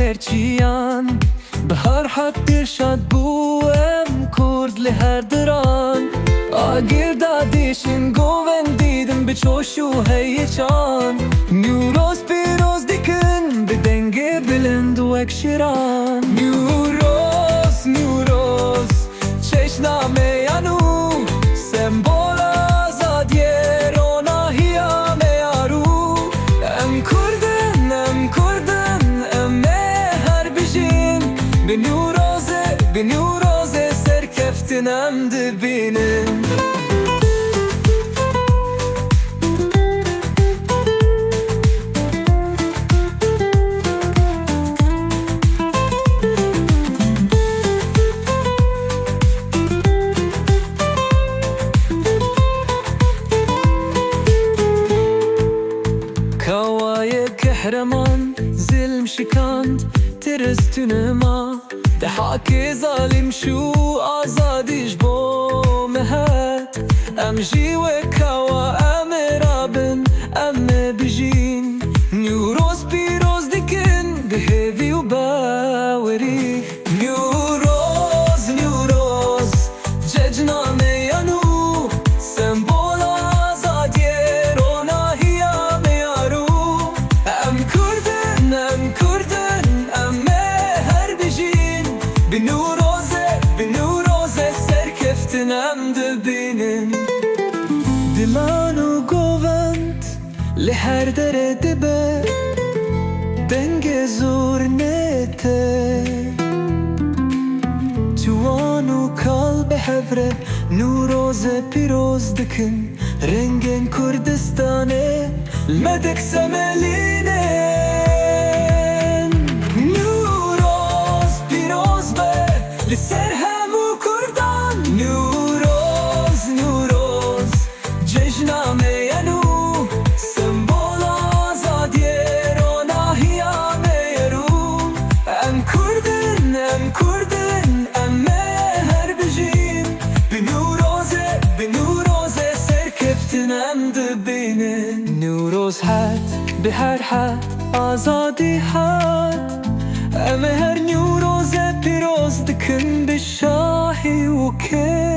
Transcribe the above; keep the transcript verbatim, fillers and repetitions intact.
Her çiyan. Bihar hat Dilşad bû, em Kurd li her diran. Agir da dişin govend didin bi çoş û heyecan. Newroz pîroz dikin bi dengê bilind wek şiran. Newroz, Newroz, çeşna me ya nû, sembola azadiyê, ronahiya me ya rû. Em Kurd in, em Kurd in, em ê her bijîn. Bi Newrozê, bi Newrozê serkeftin em dibînin. Kawayê kehreman zilm şikand, tirs tune ma. Dehakê zalim şû, azadî ji bo me hat. Em jî wek kawa em ê rabin, em ê bijîn. Newroz pîroz dikin bi hêvî û bawerî. Newroz, Newroz, cejna me ya nû, sembola azadiyê, ronahiya me ya rû. Em Kurd in, em Kurd in, em ê her bijîn. Bi Newrozê, bi Newrozê serkeftin em dibînin. Dilan û govend li her derê dibe, dengê zurnê te. Ciwan û kal bi hev re Newrozê pîroz dikin, rengên Kurdistanê li me diksemelînin. Newroz pîroz be li ser hemû Kurdan. Newroz, Newroz, cejna me ya nû, sembola azadiyê, ronahiya me ya rû. Em Kurd in, em Kurd in, em ê her bijîn. Bi Newrozê, bi Newrozê serkeftin em dibînin. Newroz hat, bihar hat, azadî hat. Em ê her Newrozê pîroz dikin bi şahî û kê.